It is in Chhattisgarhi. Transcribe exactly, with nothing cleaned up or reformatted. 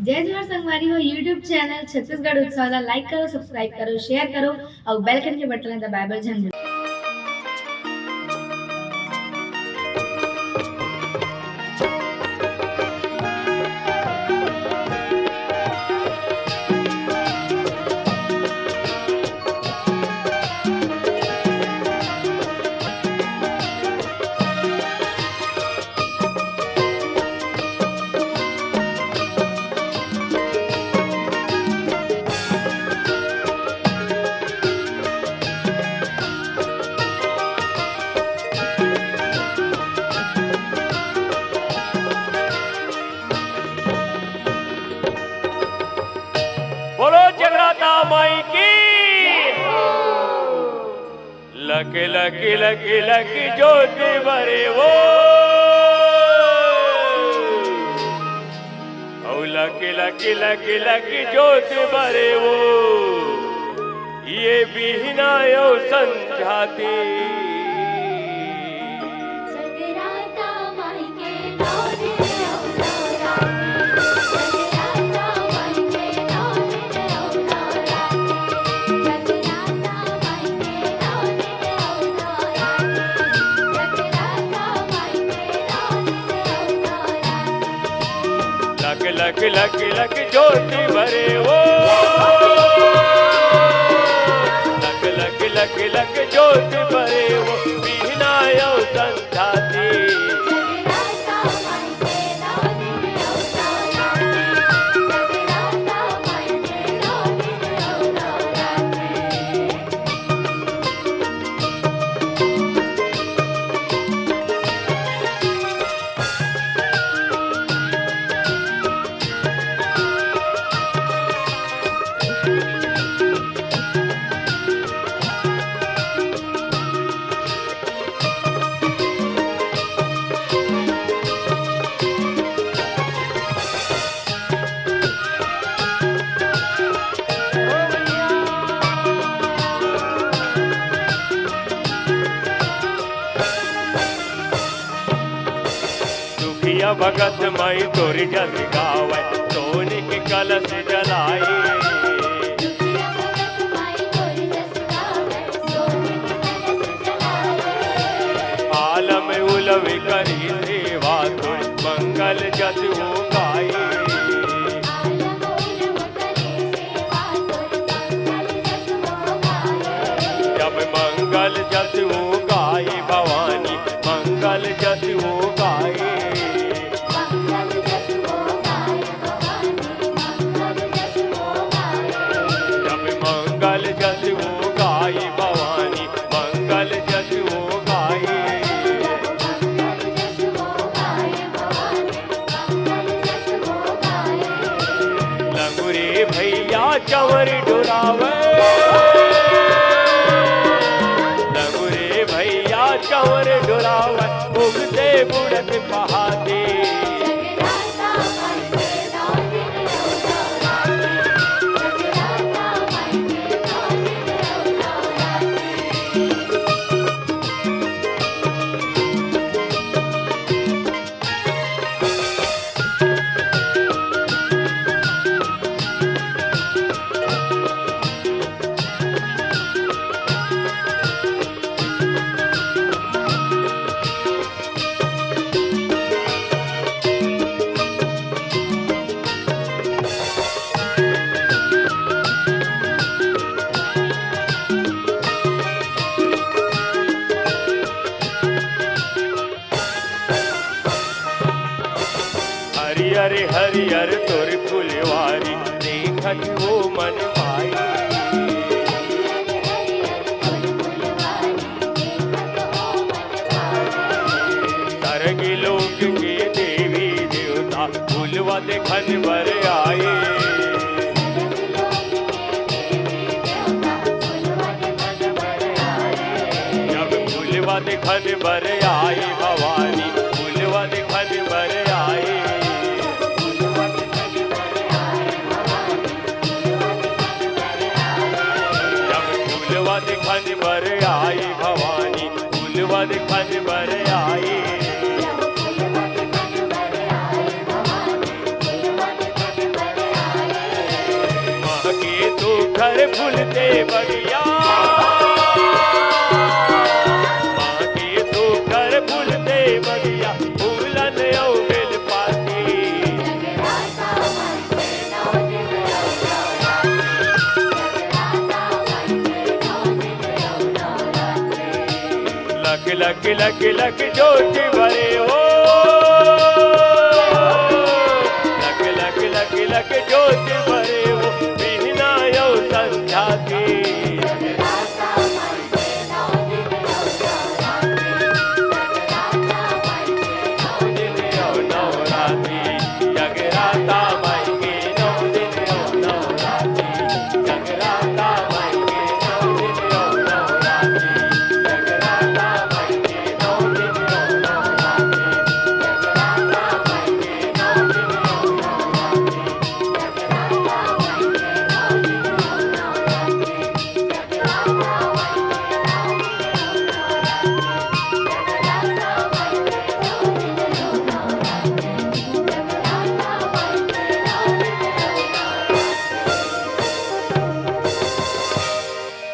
जय जोहार संगवारी हो, YouTube चैनल छत्तीसगढ़ उत्सव ला like करो, subscribe करो, share करो अउ bell icon के बटन ला दबाए बर झन भूलो। बोलो जगराता माई की। लक लक लक लक ज्योति बरे वो, औ लक लक लक लक ज्योति बरे वो, ये बिहना अउ संझाती। जगराता माई के नौ दिन अउ नौ रात। जगराता माई के नौ दिन अउ नौ रात। जगराता माई के नौ दिन अउ नौ रात। जगराता माई के नौ दिन अउ नौ रात। लक लक लक लक ज्योति बरे वो, लक लक लक लक ज्योति बरे वो, बिहना अउ संझाती। दुखिया भगत माई तोर जस गावय, सोने के कलश जलाए। आलम उलम करी सेवा तोर, मंगल जस वो गाए। जब मंगल जस वो गाए भवानी, मंगल जस वो गाए। जब मंगल जस वो गाए भवानी, मंगल जस वो गाए। लंगुरे भैया चंवर डोरावय, लंगुरे भैया चंवर डोरावय, उगते बुड़त पहाती। हरियर हरियर तोर फुलवारी, देखत ओ मन भाई। सरग लोक के देवी देवता फुलवा देखन बर आए। जब फुलवा देखन बर आए भवानी, फुलवा देखन बर आए। जब फुलवा देखन बर आए भवानी, फुलवा देखन बर आए। फूल दे बगिया, मांगे तू कर फूल दे बगिया, फूलन अउ बेल पाती। लख लख लख लख जोत भरे हो, लख लख लख लख जोत